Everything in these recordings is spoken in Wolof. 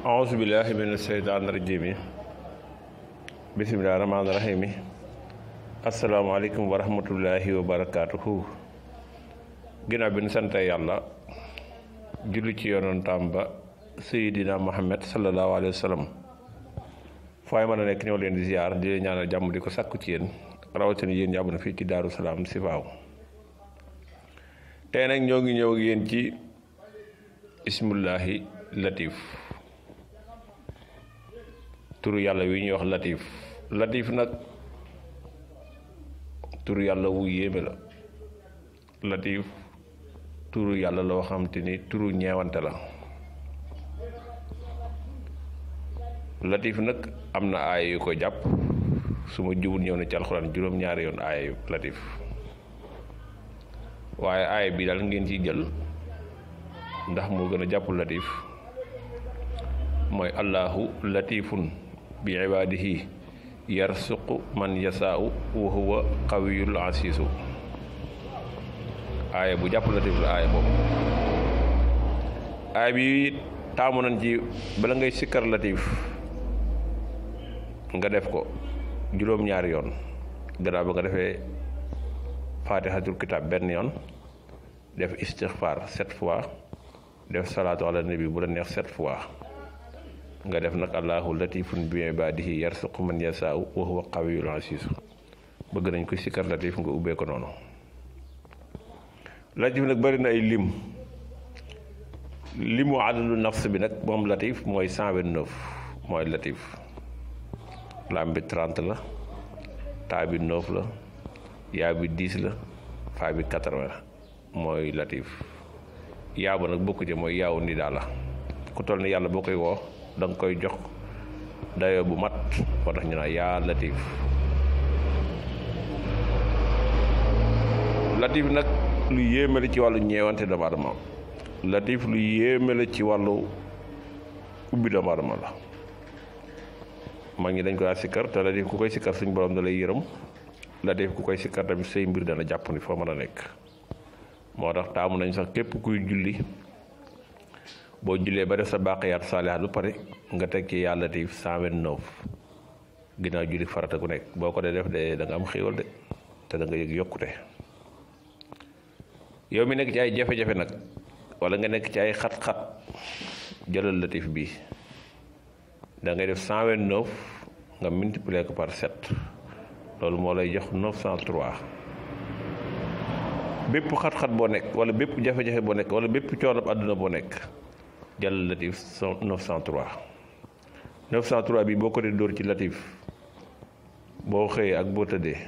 auzu billahi mina sheytaani rajiim bismillahi rahmaani rahiim asalaamaaleykum wa rahmatullahi wa barakaatuhu. ginnaaw bi ñu sante yàlla julli ci yonentam ba Seydina Muhammad sallallahu alayhi wa sallam fooy mën a nekk ñëw leen di ziar di leen ñaanal jàmm di ko sàkku ci yéen rawatina yéen yàbb na fii ci Daaru Salaam Sifaaw. tey nag ñoo ngi ñëw ak yéen ci ismullahi latif, turu yàlla wi ñuy wax latif nag turu yàlla wu yéeme la. latif turu yàlla loo xam te ni turu ñeewante la. latif nag am na aaya yu ko jàpp su ma jubul ñëw na ci alxuraan juróom-ñaari yoon aaya yu latif, waaye aaya bi daal ngeen ciy jël ndax moo gën a jàpp latif mooy allahu latifun bi ibaadihi yarsuqu man yasaau wa huwa qawiyul asiisu. aaya bu jàpp latif la aaya boobu. aaya bi taamu nañ ci bala ngay sikkar latif nga def ko juróom-ñaari yoon gannaaw ba nga defee faatihatul kitaab benn yoon, def istixfaar 7 fois, def salaatu ala nabi bu la neex 7 fois, nga def nag allahu latifun bi ibaadihi yarsuqu man yasaau wa huwa qawiyul asiis. bëgg nañ ko sikkar latif nga ubbee ko noonu. latif nag bari na ay limu adadu nafs bi nag moom latif mooy 129 mooy latif. laam bi 30 la, taa bi 9 la, yaa bi 10 la, faa bi 80 mooy latif. yaa ba nag bokku ci mooy yaawu ni daal la. ku toll ni yàlla boo koy woo da nga koy jox dayoo bu mat moo tax ñu naan yaa latif. latif nag lu yéeme la ci wàllu ñeewante doomu aadama. latif lu yéeme la ci wàllu ubbi doomu aadama la. mag ñi dañ koy sikkar te latif ku koy sikkar suñ borom da lay yërëm. latif ku koy sikkar tamit say mbir dana jàpp ni foo mën a nekk. moo tax taamu nañ sax képp kuy julli boo jullee ba def sa baaqiyaat saalihaat bu pare nga teg ci yaa latif 129 ginnaaw julli farata ku nekk boo ko dee def de da nga am xéewal de te da nga yëg yokkute. yow mi nekk ci ay jafe-jafe nag wala nga nekk ci ay xat-xat jëlal latif bi da ngay def 129 nga multiplier ko par 7 loolu moo lay jox 903. bépp xat-xat boo nekk wala bépp jafe-jafe boo nekk wala bépp coonab àdduna boo nekk jëlal latif 903. 903 bi boo ko dee dóor ci latif boo xëyee ak boo tëddee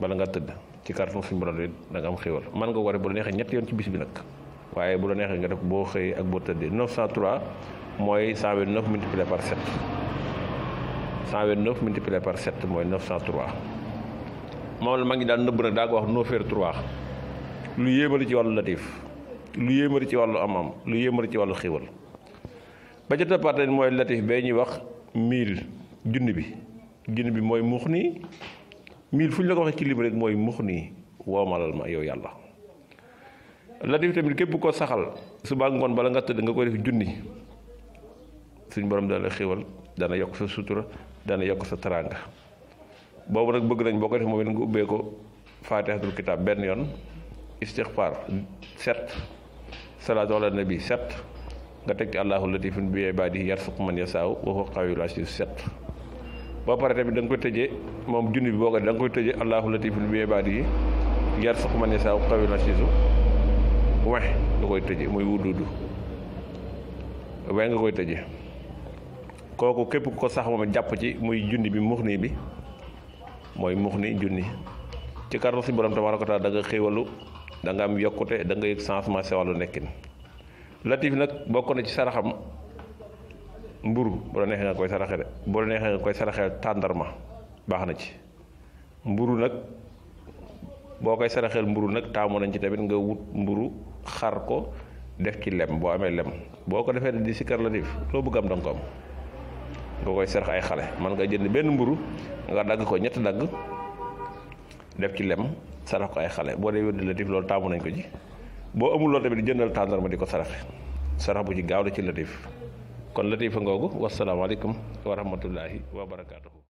bala nga tëdd ci kàttanu suñu borom da nga am xéwal. man nga ko def bu la neexee ñetti yoon ci bis bi nag waaye bu la neexee nga def boo xëyee ak boo tëddee. 903 mooy 129 multiplié par 7 129 multiplié par 7 mooy 903. moom la mag ñi daal nëbb nag daa ko wax 9 faire 3. lu yéemali ci wàllu latif, lu yéemali ci wàllu am-am, lu yéemali ci wàllu xéwal. ba ca toppaat mooy latif bee ñuy wax 1000 junni bi mooy mux nii 1000 fu ñu la ko waxee ci lim rek mooy mux nii woomalal ma yow yàlla. latif tamit képp ko saxal suba ngoon bala nga tëdd nga koy def junni suñ borom dana la xéwal, dana yokk sa sutura, dana yokk sa teraanga. boobu nag bëgg nañ boo ko def moom it nga ubbee ko faatihatul kitaab benn yoon, istixfaar 7, salaatu ala nabi 7, nga teg ci allahu latifun bi ibaadihi yarsuqu man yasaau wa huwa qawiyul asiis 7. boo pare tamit da nga koy tëjee moom junni bi boo ko da nga koy tëjee allahu latifun bi ibaadihi yarsuqu man yasaau qawiyul asiis nga koy tëjee muy wududu nga koy tëjee. kooku képp ku ko sax moom jàpp ci muy junni bi mux nii bi mooy mux nii junni ci kàttan si borom tabaaraka wa taala da nga xéewalu, da nga am yokkute, da nga yëg changement sa wàllu nekkin. latif nag bokk na ci saraxam mburu bu la neexee nga koy saraxe de bu la neexee nga koy saraxee tàndarma baax na ci. mburu nag boo koy saraxeel mburu nag taamu nañ ci tamit nga wut mburu xar ko def ci lem boo amee lem boo ko defee di sikkar latif loo bëgg am da nga ko am. nga koy sarax ay xale man nga jënd benn mburu nga dagg ko ñetti dagg def ci lem sarax ko ay xale boo dee wér latif loolu taamu nañ ko ci. boo amul loolu tamit jëndal tàndarma di ko saraxe sarax bu ci gaaw la ci latif kon latifa ngoogu wasalaamaaleykum wa rahmatullahi wa barakaatuhu.